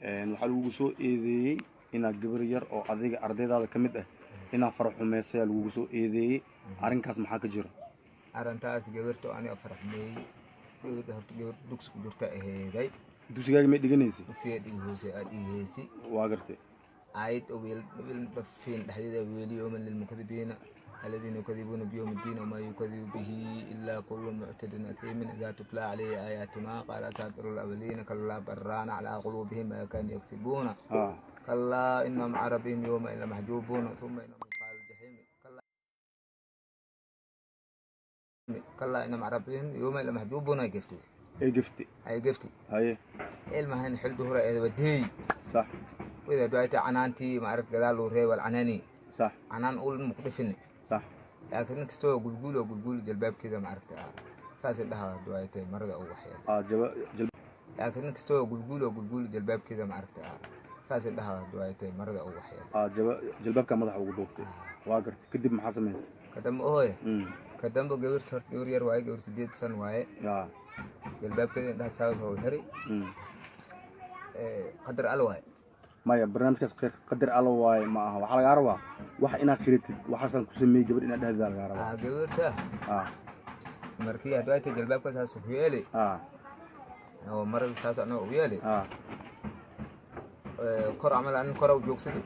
Waxaa lagugu soo eedeeyey inaad gabar yar oo adiga ardaydaada ka mid ah inaad faraxumeysay ayaa lagugu soo eedeeyey. Arrinkaas maxaa ka jira? Arrintaas gabarta aniga faraxumeeyey, gabadha horta gabar dugsi ku jirta aheeday. Dugsigaaga may dhiganaysay? Dugsiga dhigaheysa aad dhigaheysi. Waa gartay. Aayad oo weel weel dhafeen dhexdeeda weeli yawman lilmukadibiina aladiina yukadibuuna biyawmi ddiin wamaa yukadibu bihi ilaa kullu muctadin athiimin idaa tutlaa calayhi aayaatunaa qaala asaatiru alawaliina kallaa baraana calaa quluubihim maa kaanuu yagsibuuna kallaa inahum can rabbihim yawma lamaxjuubuuna uma inahum qaalu ljaxiimi kallaa inahum can rabbihim yawma lamaxjuubuuna. Ay geftay. Ay geftay. Ay geftay. Haye. Ilmahan xildi hore ee wadeey. Sax. Wida duayta canaantii maarag gadaal loo reebal canaani. Sax. Canaan ul muqdifin. Sax. Laakiin nin kastoo gulguul oo gulguul jalbaabkeeda maaragta saasay dhahaa duaytay marada ugu waxyeel. Laakiin nin kastoo gulguul oo gulguul jalbaabkeeda maaragta saasay dhahaa duaytay marada ugu waxyeel. Jalbaabka madaxa ugu duubtay. Waa gartay. Kadib maxaa samaysay? Kadamba ohoy, kadamba gabarta horta gabar yar waaye, gabar 8 san waaye. Jalbaabkeeda indhaha saas oo xiri. Qadar al waaye. Maya, barnaamijkaas qadar alla waaye ma aha. Waxaa lagaa rabaa wax inaad qiratid, waxaasaan ku sameeyey gabadh inaad dhehdaa lagaa rabaa. Gabarta markii hadwaayta jalbaabka saas ku yeeli oo marada saas anaga u yeeli, kor camal anin kora u joogsadi,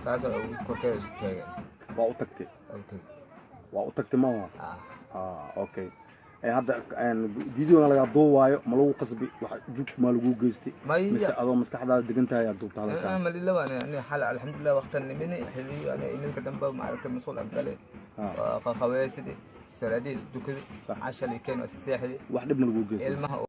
saas korkeeda isu taageen. Waa u tagtay? Waa u tagtay maaha? Okay. Hadda videogan lagaa duubaayo, ma lagu qasbi? Wax jug maa lagu geystay mise adoo maskaxdaada degan tahay aad duubta hadalkaan? Malila waan ani xal, alxamdulilah, waqtan nimini xiliyo ani ininka dambe maaragtay masuul agale qaqaweysidi, salaadii isdukadi, cashali keen, iska seexdi. Wax dhib ma lagu geystay? Ilmaha.